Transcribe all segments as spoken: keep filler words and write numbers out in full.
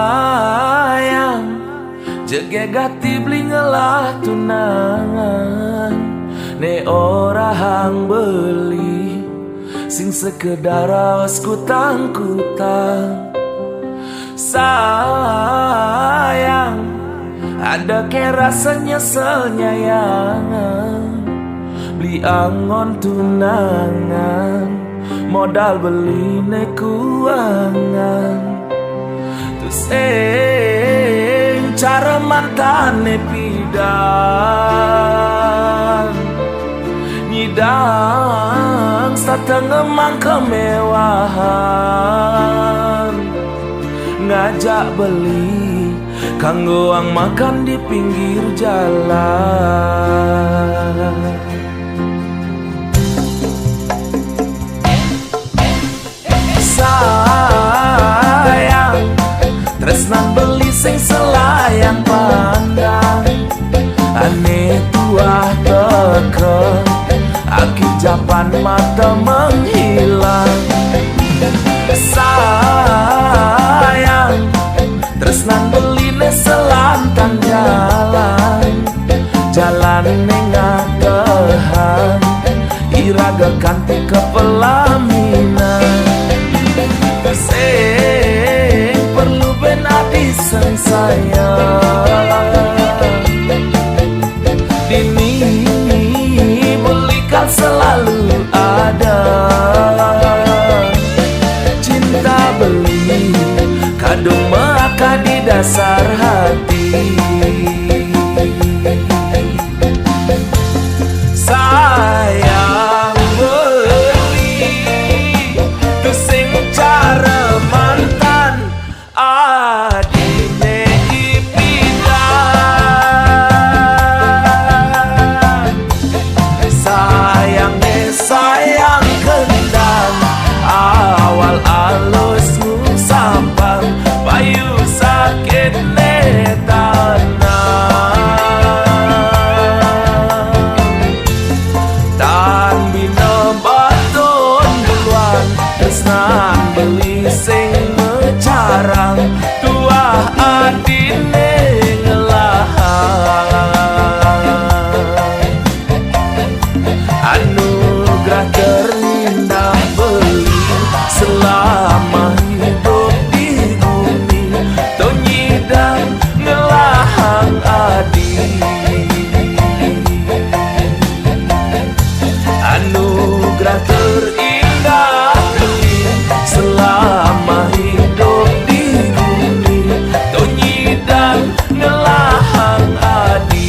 Sayang, jege gati beli ngelah tunangan, ne orahang beli sing sekedar raos kutang-kutang. Sayang, ada ke rasa nyesel nyayang, beli angon tunangan, modal beli ne kuangan. Tusing cara mantan ne pidan, nyidang satengah mang kemewahan, ngajak beli kanggo ang makan di pinggir jalan. Sayang, tresnan beli sing selayang pandang, ane tuah teka, akhir japan mata menghilang. Sayang, tresnan beli ne selantang jalan, jalan ne ngatehang, iraga kanti ke pelaminan. Sing perlu ben adi sing sayang, dini beli kal selalu ada. Cinta beli kadung maka di dasar hati. Sayang beli, tusing cara mantan, adine ipidan. Sayang ne sayang kendang, awal alus ngusampang, payu sakit ne tanang. Tan bina batun duluan, tresnan beli sing mecarang, tuah adine ngelahang. Anugerah terindah beli selama hidup di bumi, to nyidang ngelahang adi. Anugerah terindah beli selama hidup di bumi, to nyidang ngelahang adi.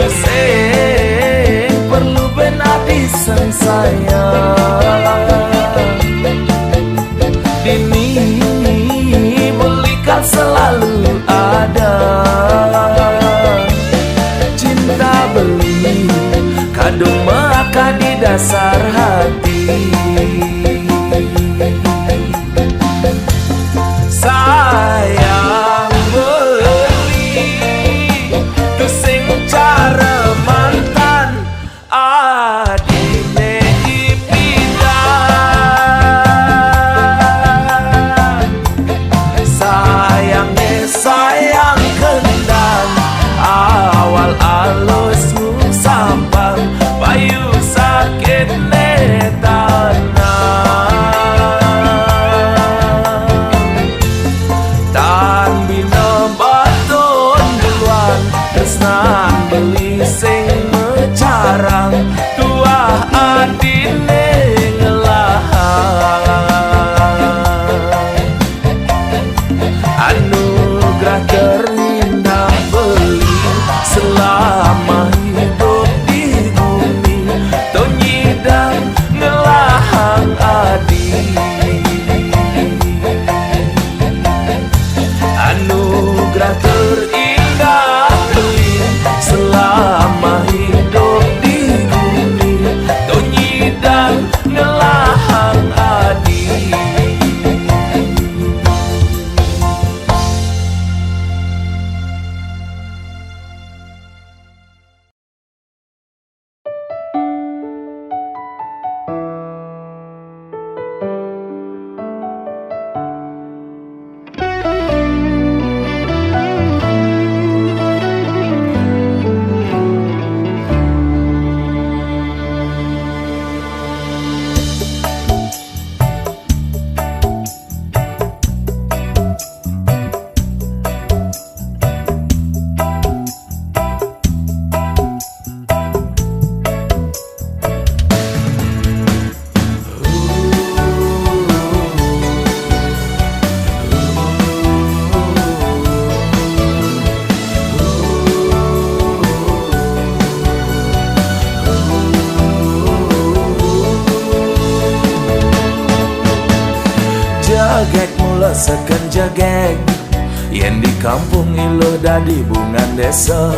Sing perlu ben adi sing sayang, dini beli kal selalu ada. Cinta beli kadung maka di dasar hati. Sayang beli, tusing cara mantan, adine ipidan. Sayang ne sayang kendang, awal alus ngusampang, payu sakit ne tanang. Tan bina batun duluan, tresnan beli sing mecarang, tuah adine ngelahang. Anugerah terindah beli selama hidup di bumi, Seken jegeg, yen di kampung iluh dadi bungan desa.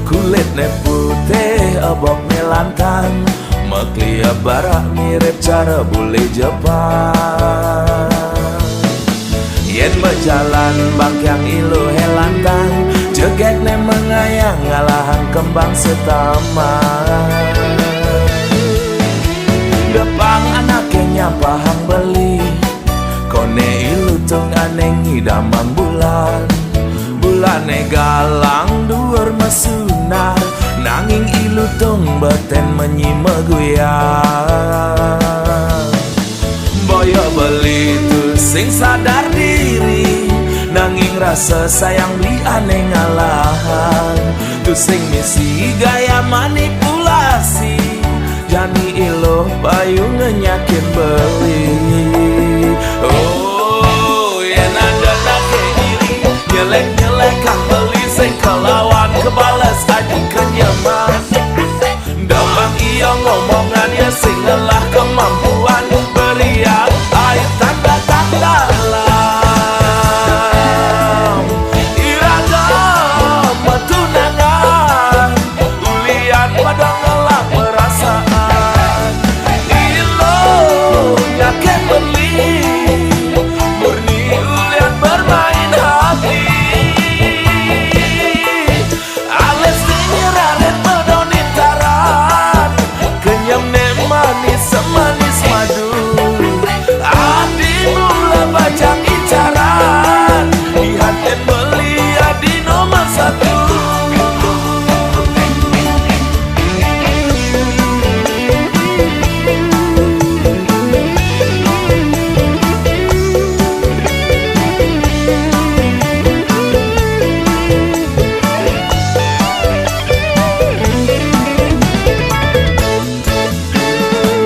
Kulitne putih, ebokne lantang, makliya barak mirip cara bule Jepang. Yen bejalan bangkiang iluhe lantang, jegegne mengayang ngalahan kembang setaman. Depang anake nyampahang beli, kone ilutung ane ngidamang bulan. Bulane galang duur mesunar, nanging ilutung beten menyi meguyang. Boya beli tusing sadar diri, nanging rasa sayang beli ane ngalahan. Tusing misi gaya manipulasi, jani iluh payu ngenyakin beli. Oh, yen ada nake iri, nyelek-nyelekang beli sing kelawan kebales aji kenyeman. Damang iya ngomongan ya sing ngelah kemampuan, beriak air tanda tak dalam. Iraga metunangan, ulian pada ngelah perasaan. Iluh nyaken beli, murni ulian bermain hati. Alis sing nyerarit medonin taran, kenyemne manis semanis madu. Adi mula bajang icaran, di haten beli adi nomor satu.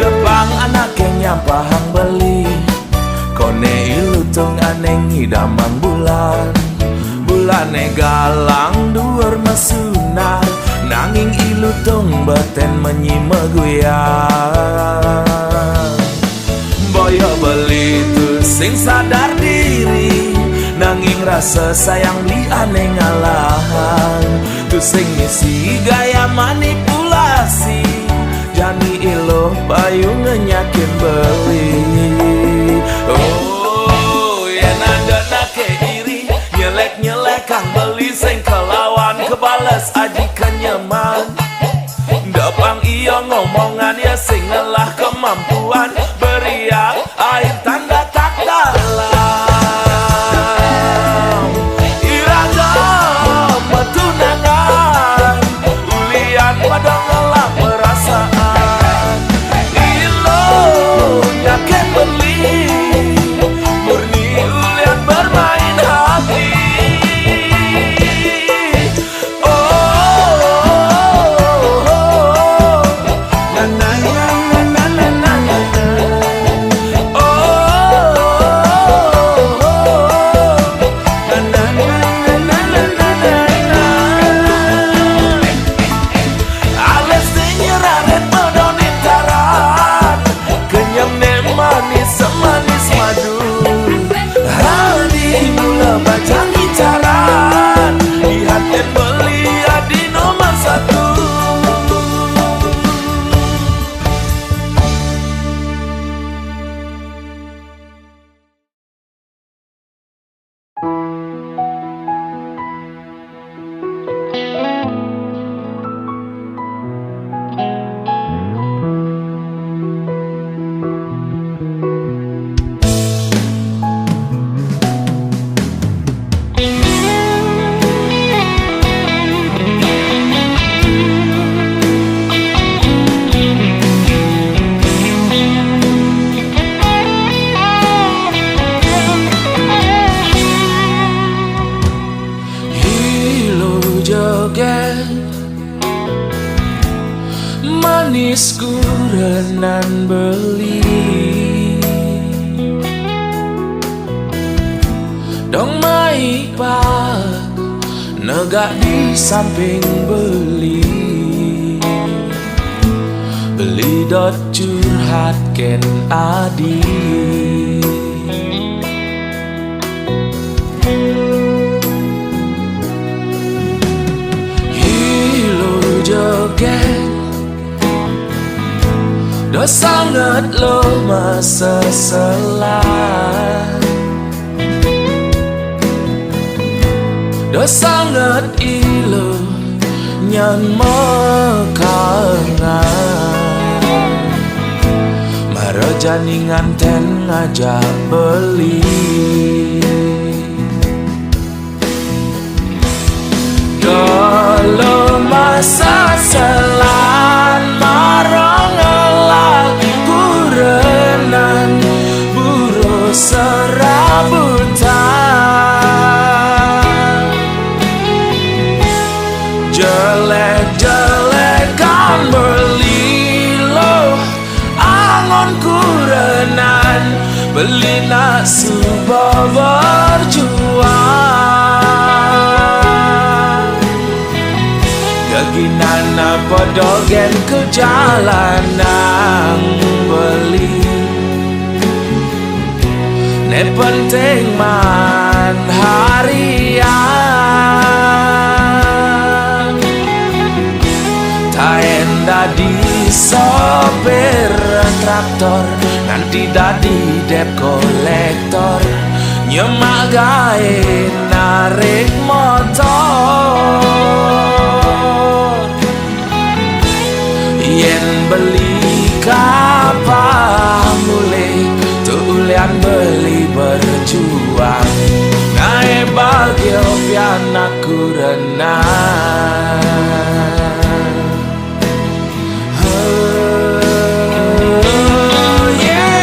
Depang anake nyampahang beli, kone ilutung ane ngidamang bulan. Bulane galang duur mesunar, nanging ilutung beten menyi meguyang. Boya beli tusing sadar diri, nanging rasa sayang beli ane ngalahan. Tusing misi gaya manipulasi, jani iluh payu ngenyakin beli. Oh, yen ada nake iri, nyelek-nyelekang beli sing kelawan kebales aji kenyeman. Depang iya ngomongan ya sing ngelah kemampuan, beriak air tanda tak dalam. Iraga metunangan, ulian pada ngelah perasaan. Iluh nyaken beli, murni ulian bermain hati. Manis semanis madu. Hadi mula bajang icaran, di haten beli adi nomor satu. Hilo joget manis kurenan beli. Dong mai pa negak di samping beli. Beli dot curhat ken adi. Do sanget lo maseselan, do sanget ilo nyan mekangan. Maro jani nganten ngajak beli. Dolo maseselan maro ngelah kurenan buru serabutan. Jelek-jelekan beli lo angon kurenan beli nak suba berjuang. Geginan apa dogen ke jalan nang beli. Ne penting man harian. Taen dadi sopir traktor, nganti dadi dep kolektor, nyemak gae narik motor. Yen beli kapah mulih, tu ulian beli berjuang. Ngae bagio pianak kurenan. Oh, yeah.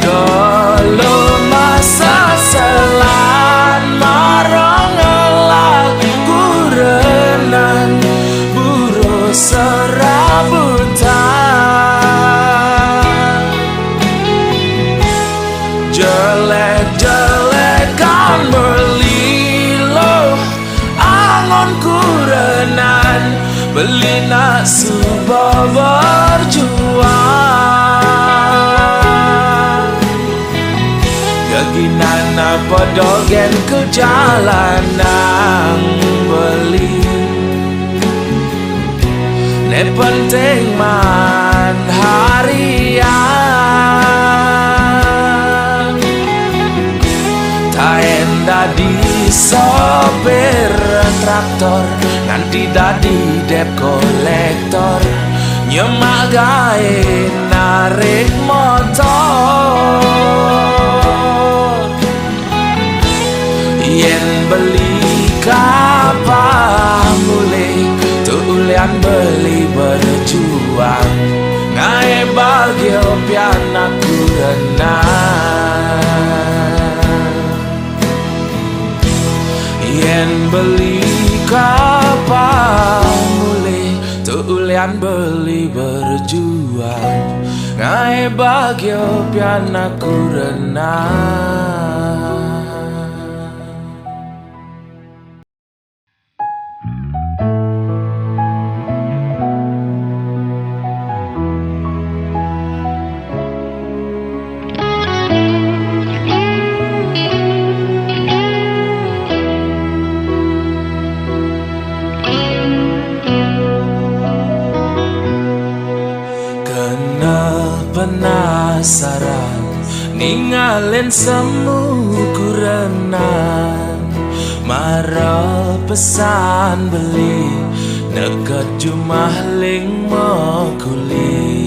Dolo maseselan maro ngelah kurenan buru serabutan. Jelek-jelekan beli lo angon kurenan beli nak suba berjuang. Geginan apa dogen ke jalan nang beli. Ne penting man harian. Taen dadi sopir traktor, nganti dadi dep kolektor, nyemak gae narik motor. Yen beli kapah mulih, tu ulian beli berjuang. Ngae bagio pianak kurenan. Yen beli kapah mulih, tu ulian beli berjuang. Ngae bagio pianak kurenan. Kena penasaran ningalen semu kurenan, mara pesan beli neket jumah ling mekuli.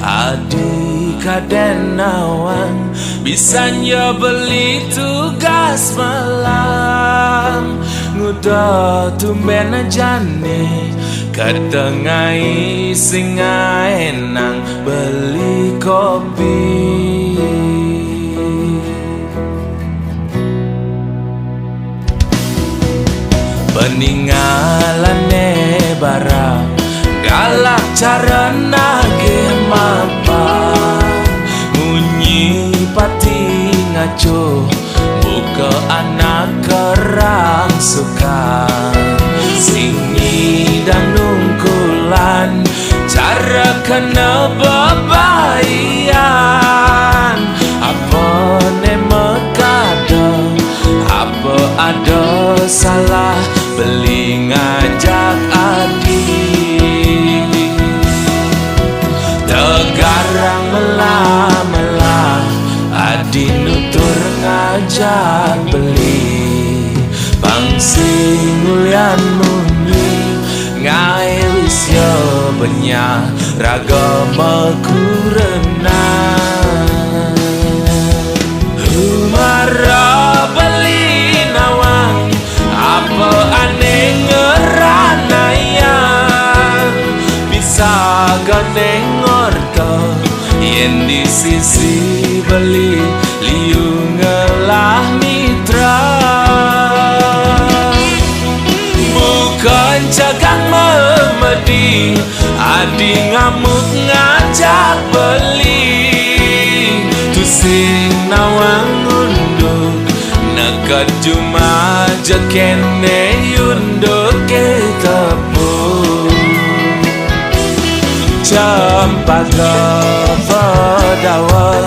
Adi kaden nawang, bisan ya beli tugas malam, nguda tumben jani, katengai singai nang beli kopi. Peningalane barang Galak cara nagih mapa, munyi pati ngacuh, buka anak kerangsukan. Sing nyidang nungkulan, cara kena bebaian. Apa ne makada, apa ada salah, beli ngajak adi. Tegarang melah-melah, adi nutur ngajak beli. Pang sing ulian munyi, ngai wis ya benya raga makurena. Humara beli nawang, apa ane ngeranayang, bisa gane ngorta, yen di sisi beli liu ngelah mitra. Bukan cagang memedi, adi ngamuk ngajak beli. Tusing nawang unduk, neked juma je kene unduk ke tepung. Cempaka pedawa,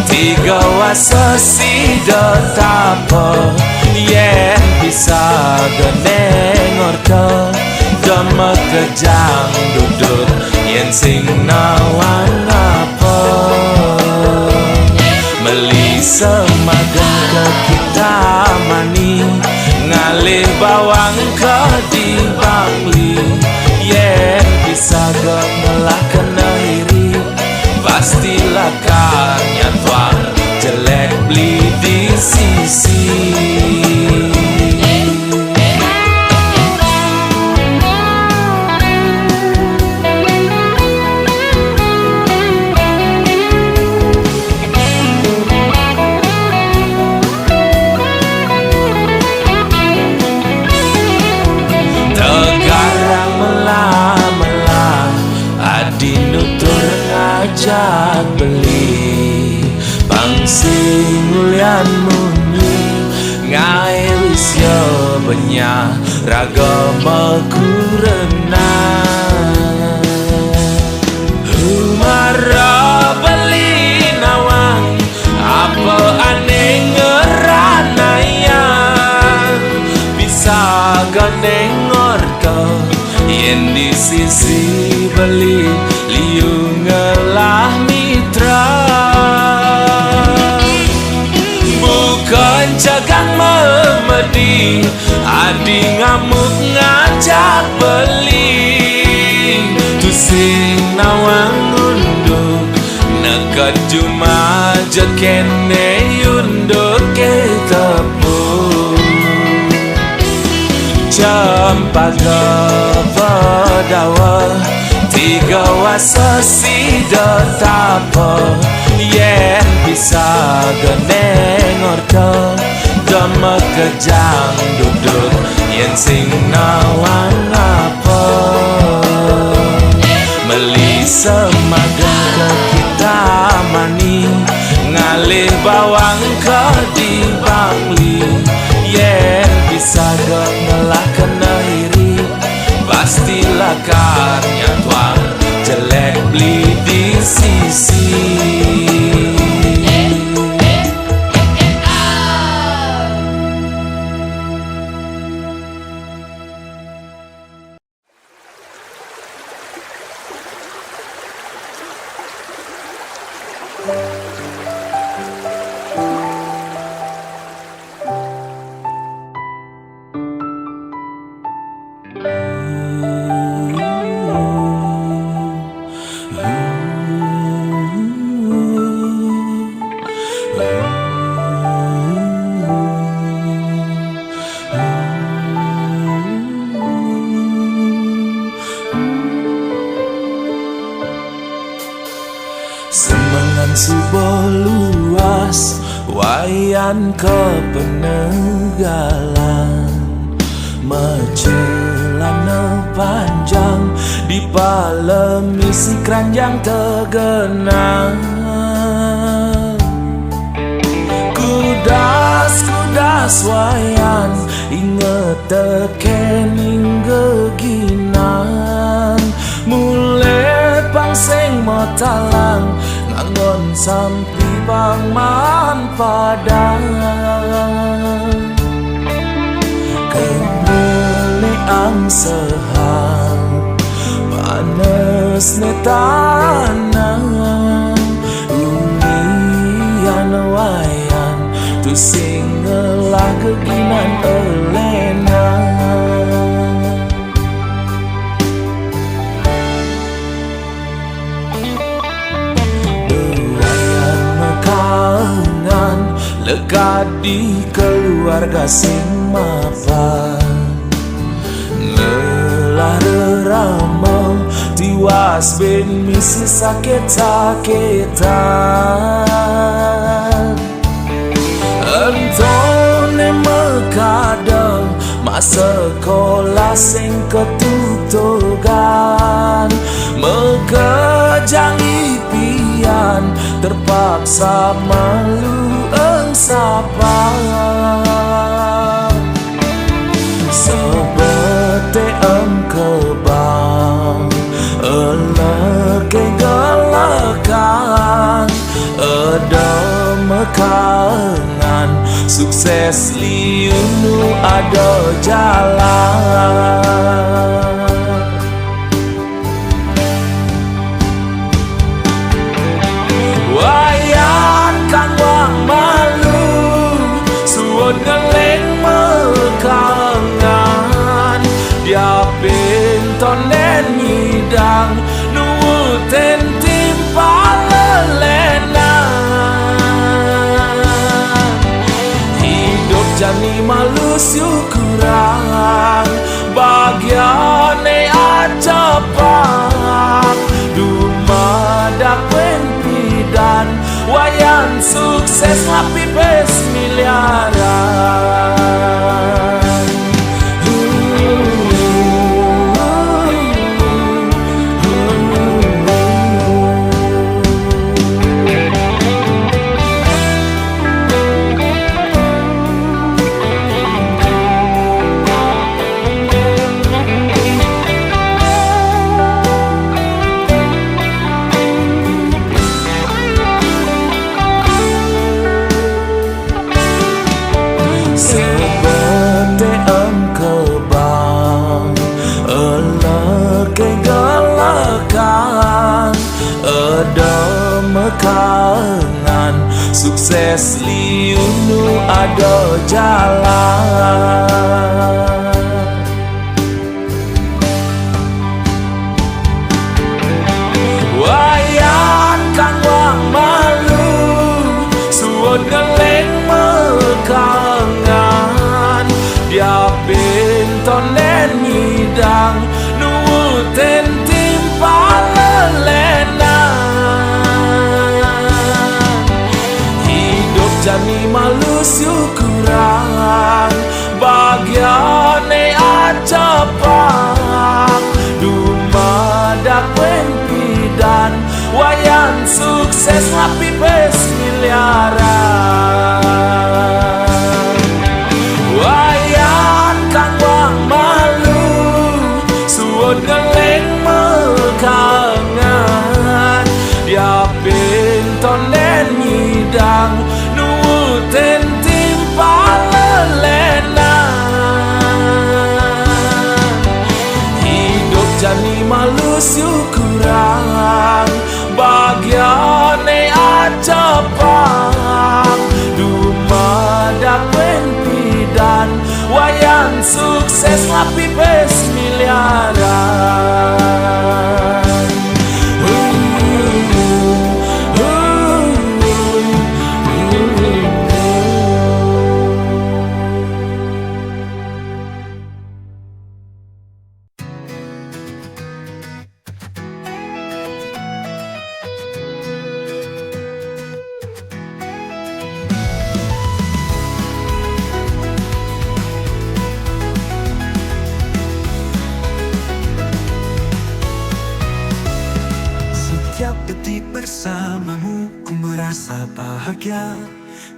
tiga wasa sida tapa, yen bisa gane ngorta, dema kejang duduk, yen sing nawang apa. Meli semageng ke kita mani, ngalih bawang ke di Bangli, yen bisa ga ngelah kena iri, pasti lakar nyatuang jelek beli di sisi. Tegarang melah-melah, adi nutur ngajak beli. Pang sing ulian munyi, ngai wis ya benya raga makurena. Humara beli nawang, apa ane ngeranayang, bisa gane ngorta, yen di sisi beli liu ngelah mitra. Bukan cagang memedi, adi ngamuk ngajak beli. Tusing nawang unduk, neked juma je kene unduk ke tepung. Cempaka pedawa, tiga wasa sida tapa, yen bisa gane ngorta, dema kejang duduk, yen sing nawang apa. Meli semageng ke kita mani, ngalih bawang ke di Bangli, yen bisa ga ngelah kena iri, pasti lakar nyatuang jelek beli di sisi. Semengan suba luas, wayan ke penegalan, macelana Panjang di palem isi keranjang tegenang. Kudas-kudas wayan inget tekening geginan. Mule pang sing matalang nganggon sampi pang maan padang. Kemene angsehan panesne tanang, ulian wayan tusing ngelah geginan elena. Bewayan mekaengan lekad di keluarga sing mapan. Ngelah rerama tiwas bin misi sakit-sakitan. Entone mekada masa sekolah sing ketutugan, mekejang ipian terpaksa malu engsapa. Sebete engkebang eleke gelekan, eda mekaengan sukses liunu ada jalan. Wayan kang wang malu, suud ngeling mekaengan, diapin tonden nyidang, nuutin timpal lelenan. Idup jani malu syukuran, bagiane acapat, dumadak wen pidan, wayan sukses ngapipis miliaran. Sebete engkebang eleke gelekan, eda mekaengan sukses liunu ada jalan. Wayan kang wang malu, suud ngeling mekaengan, diapin tonden nyidang, nuutin timpal lelenan. Idup jani malu syukuran, bagiane acapat, dumadak wen pidan, wayan sukses ngapipis miliaran. Wayan kang wang malu, suud ngeling mekaengan, diapin tonden nyidang, nuutin timpal lelenan. Idup jani malu syukuran, bagiane acapat, dumadak wen pidan, wayan sukses ngapipis miliaran. Bersamamu ku merasa bahagia.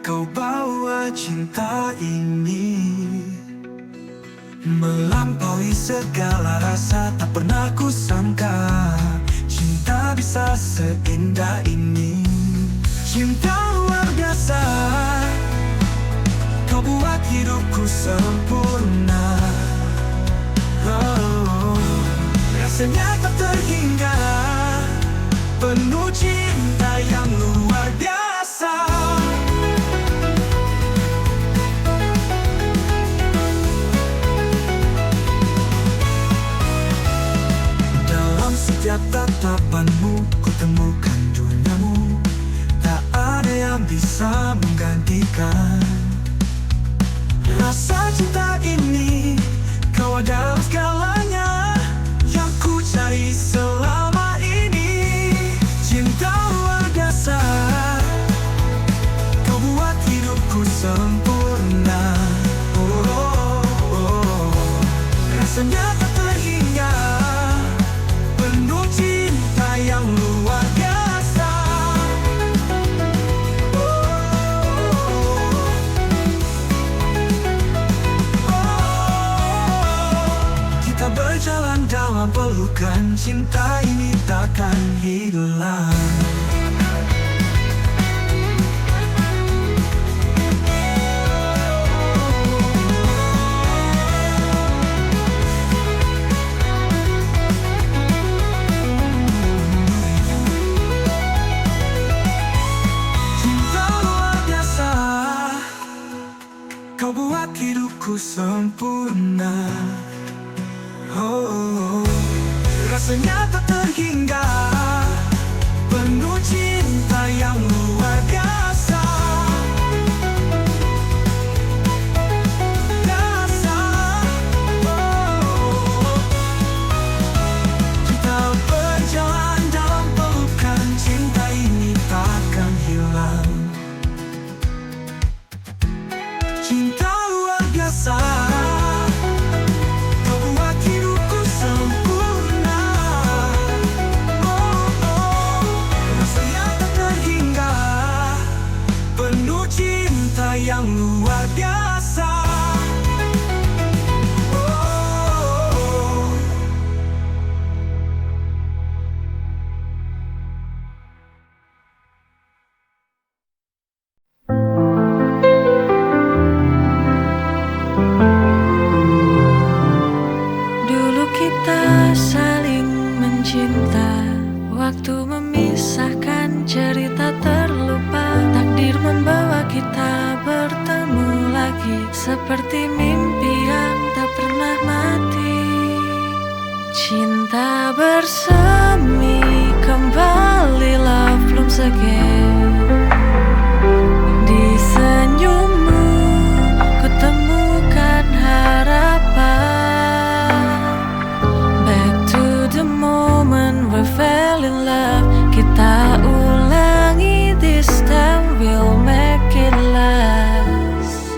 Kau bawa cinta ini melampaui segala rasa. Tak pernah ku sangka cinta bisa seindah ini. Cinta luar biasa. Kau buat hidupku sempurna. Oh, rasanya tak terhingga. Penuh cinta yang luar biasa. Dalam setiap tatapanmu, ku temukan duniamu. Tak ada yang bisa menggantikan rasa cinta ini. Kau adalah segalanya yang ku cari selama ini. Cinta luar biasa. Kau buat hidupku sempurna. Oh, oh, oh. Rasanya tak terhingga. Penuh cinta yang luar biasa. Oh, oh, oh. Kita berjalan dalam pelukan, cinta ini takkan hilang. Cinta luar biasa. Kau buat hidupku sempurna. Oh, rasanya tak terhingga. Penuh cinta yang luar biasa. Biasa. Oh, kita berjalan dalam pelukan, cinta ini takkan hilang. Cinta luar biasa. Kau buat hidupku sempurna. Oh, oh. Rasanya tak terhingga. Penuh cinta yang luar biasa. Oh, oh, oh. Dulu kita saling mencinta, waktu memisahkan, cerita terlupa. Takdir membawa kita bertemu lagi, seperti mimpi yang tak pernah mati. Cinta bersemi kembali, love blooms again. Di senyummu kutemukan harapan. Back to the moment we fell in love. Kita ulangi this time, we'll make it last.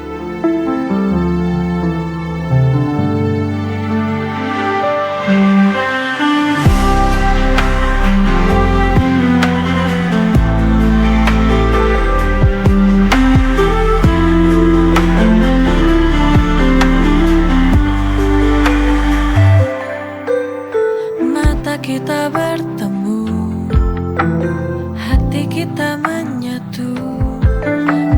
Mata kita bertemu, hati kita menyatu.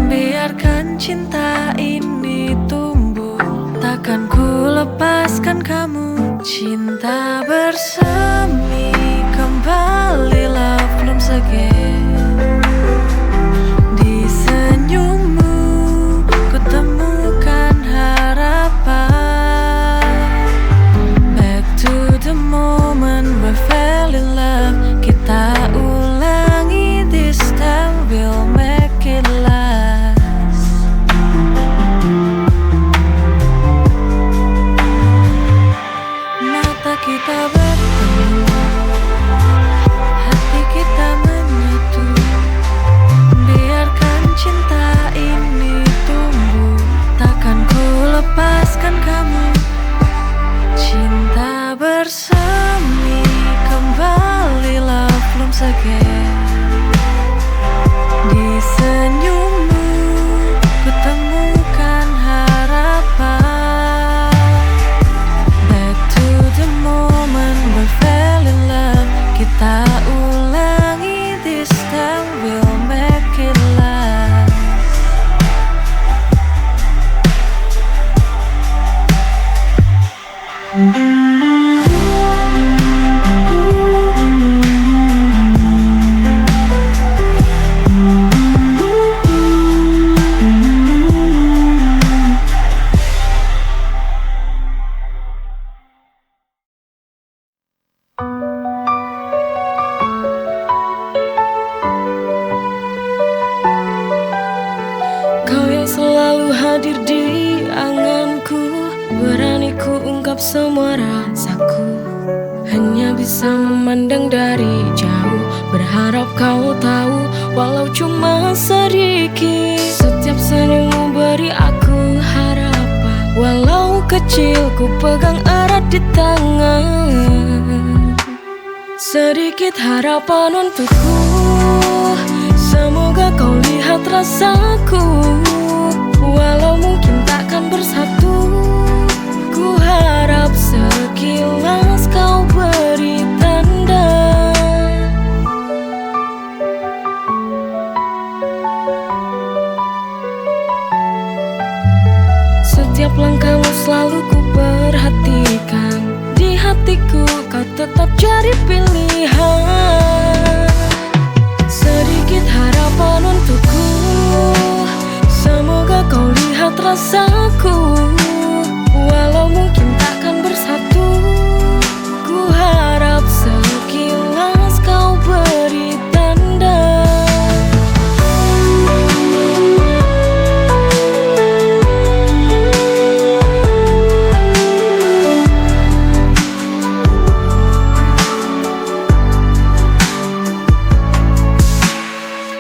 Biarkan cinta ini tumbuh, takkan ku lepaskan kamu. Cinta bersemi kembali, love blooms again. Di senyummu kutemukan harapan. Back to the moment we fell in love. Kita ulangi this time, we'll make it last. Mata kita bertemu, Hadir di anganku, berani ku ungkap semua rasaku. Hanya bisa memandang dari jauh, berharap kau tahu, walau cuma sedikit. Setiap senyummu beri aku harapan, walau kecil ku pegang erat di tangan. Sedikit harapan untukku, semoga kau lihat rasaku. Walau mungkin takkan bersatu, ku harap sekilas kau beri tanda. Setiap langkahmu selalu ku perhatikan. Di hatiku kau tetap jadi pilihan. Sedikit harapan untukku, semoga kau lihat rasaku. Walau mungkin takkan bersatu, ku harap sekilas kau beri tanda.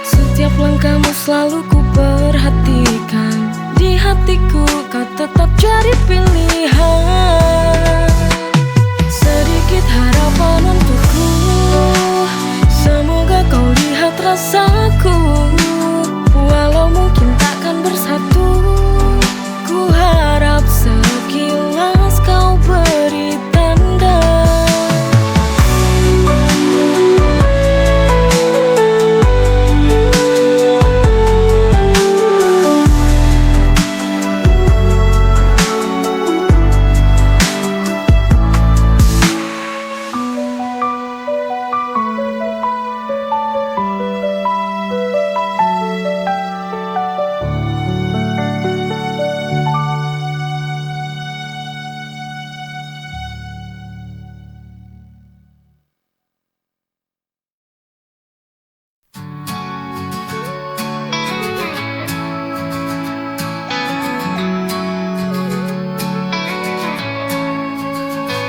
Setiap langkahmu selalu ku perhatikan. Di hatiku kau tetap jadi pilihan. Sedikit harapan untukku, semoga kau lihat rasaku. Walau mungkin takkan bersatu, ku harap sekilas kau beri tanda.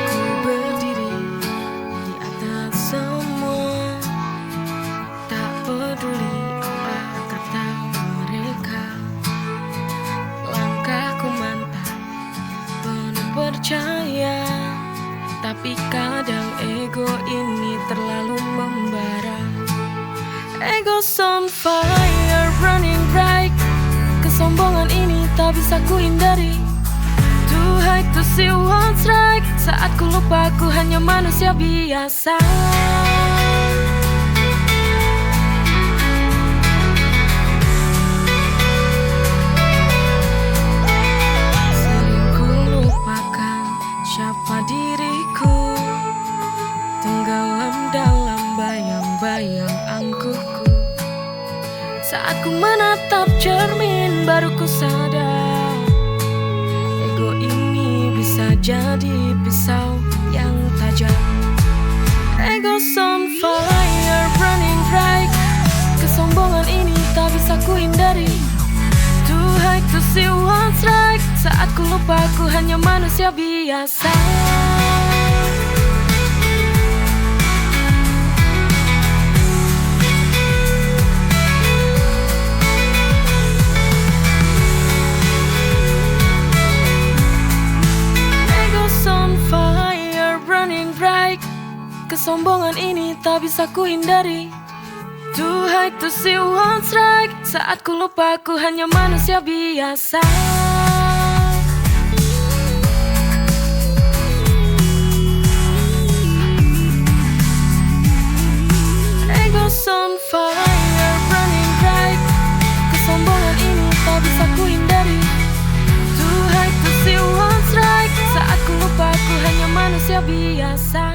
Ku berdiri di atas semua, tak peduli apa kata mereka. Langkahku mantap, penuh percaya, tapi kadang ego ini terlalu membara. Ego's on fire, burning bright. Kesombongan ini tak bisa ku hindari. Too high to see what's right. Saat ku lupa ku hanya manusia biasa. Sering ku lupakan siapa diriku, tenggelam dalam bayang-bayang angkuhku. Saat ku menatap cermin baru ku sadar, ego ini bisa jadi pisau yang tajam. Ego's on fire, burning bright. Kesombongan ini tak bisa ku hindari. Too high to see what's right. Saat ku lupa ku hanya manusia biasa. Ego's on fire, burning bright. Kesombongan ini tak bisa ku hindari. Too high to see what's right. Saat ku lupa ku hanya manusia biasa. Ego's on fire, burning bright. Kesombongan ini tak bisa ku hindari. Too high to see what's right. Saat ku lupa ku hanya manusia biasa.